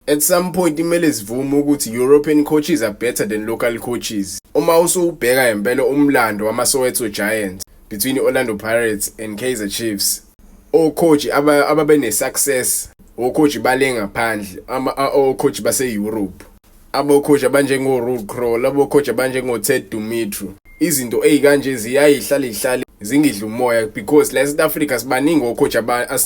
At some point imele sivume ukuthi European coaches are better than local coaches. Uma usuwubheka impela umlando wama-Soweto Giants between i-Orlando Pirates and Kaizer Chiefs, o-coach ababe ne-success, o-coach bale ngaphandle, o-coach base-Europe, abo-coach abanjengo-Ruud Krol, abo-coach abanjengo-Ted Dumitru. Izinto ey'kanje ziyayihlale ihlale zingidla umoya because la e-South Africa sibaningi o-coach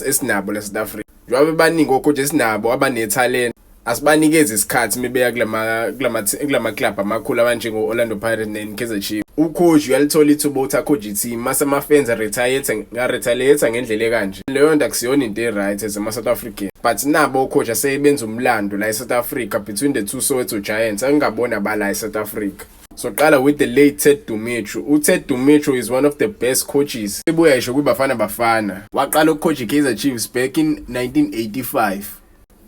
esinabo la e-South Africa. Njengoba bebaningi o-coach esinabo abanethalente, asibanikeze isikhathi mebeya kulama club amakhulu abanjengo-Orlando Pirates ne-Kaizer Chiefs. U-coach uyalithola ithuba ukuthi a-coach i-team, mase ama-fans a-retaliate ngendlela ekanje. Leyo nto akusiyona into e-right as ama-South African, but nabo o-coach asebenza umlando la e-South Africa between the two Soweto Giants angingabona bala e-South Africa. So qala with the late Ted Dumitru. UTed Dumitru is one of the best coaches. Ibuya isho kwiBafana Bafana. Waqala uku-coach iKaizer Chiefs back in 1985.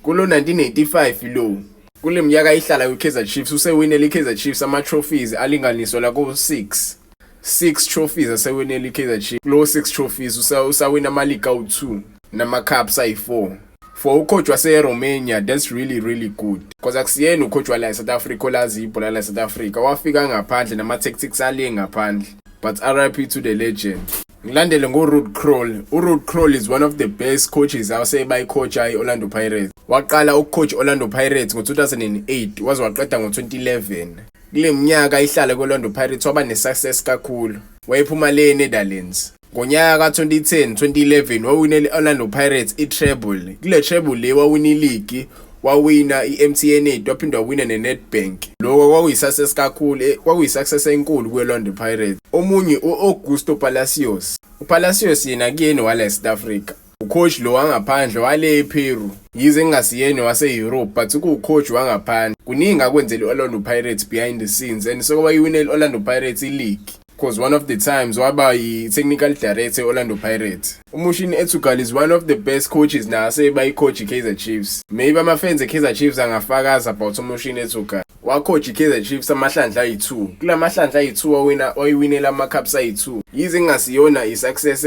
Kulo 1985 lo, kule minyaka ihlala kwiKaizer Chiefs, usewinele iKaizer Chiefs ama trophies alinganiswa la ku 6. 6 trophies asewinele iKaizer Chiefs. Kulo 6 trophies usawina ama league awu2 nama cups ayi4. For u-coach wase-Romania, that's really really good. Because akusiyena u-coach wala eSouth Africa olazi ibhola la South Africa. Wafika ngaphandle nama tactics ale ngaphandle. But RIP to the legend. Ngilandele ngo-Ruud Krol. URuud Krol is one of the best coaches asebayi-coacha i-Orlando Pirates. Waqala uku-coach Orlando Pirates ngo-2008 waze waqeda ngo-2011. Kule minyaka ihlala ku-Orlando Pirates waba ne-success kakhulu. Wayephuma le Netherlands. Ngonyaka ka-2010 2011 wawinela i-Orlando Pirates i-treble. Kule treble le wawina i-league, wawina i-MTN 8, waphinda wawina ne-Nedbank. Lokho kwakuyi-success kakhulu, kwakuyi-success enkulu kwi-Orlando Pirates. Omunye u-Augusto Palacios. UPalacios yena kuyena wala eSouth Africa. U-coach lo wangaphandle wale ePeru. Yize engasiyena wase-Europe, but kuwu-coach wangaphandle. Kuningi akwenzela i-Orlando Pirates behind the scenes and so wayiwinela i-Orlando Pirates i-league. Because one of the times waba yi-technical director e-Orlando Pirates. UMuhsin Ertugral is one of the best coaches nasebayi-coach i-Kaizer Chiefs. Maybe ama-fans e-Kaizer Chiefs angafakaza about uMuhsin Ertugral. Wa-coach i-Kaizer Chiefs amahlandla ayi-2. Kula mahlandla ayi-2 wawina, wayiwinela ama-cups ayi-2. Yize ingasiyona i-success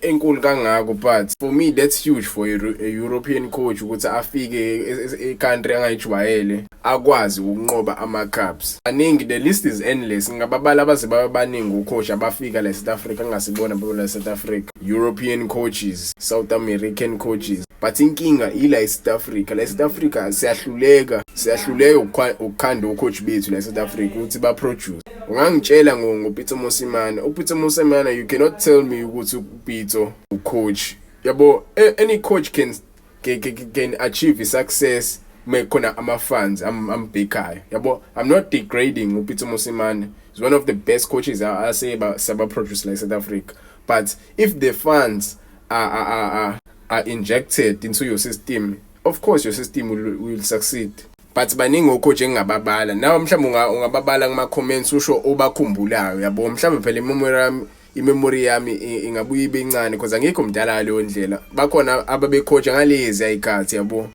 enkulu kangako, but for me that's huge for a European coach ukuthi afike e-country angayijwayele akwazi ukunqoba ama-cups. Baningi, the list is endless. Ngingababala baze babe baningi u-coach abafika la eSouth Africa angasibona la South Africa. European coaches, South American coaches. But inkinga ila eSouth Africa. La eSouth Africa siyahluleka, siyahluleka ukukhanda o-coach bethu la eSouth Africa ukuthi ba produce. Ungangitshela ngoPitso Mosimane. UPitso Mosimane, you cannot tell me ukuthi uPitso u-coach. Yabo, any coach can achieve success mekukhona ama-funds ambhekayo. Yabo, I'm not degrading uPitso Mosimane. He's one of the best coaches aseba saba produce la eSouth Africa. But if the funds are injected into your system, of course your system will succeed. But baningi o-coach engingababala. Nawe mhlawumbe ungababala kuma comments usho obakhumbulayo, yabo. Mhlawumbe phela i-memory yami ingabuye ibe incane because angikho mdala ngaleyo ndlela. Bakhona ababe-coach ngalezi ayikhathi, yabo.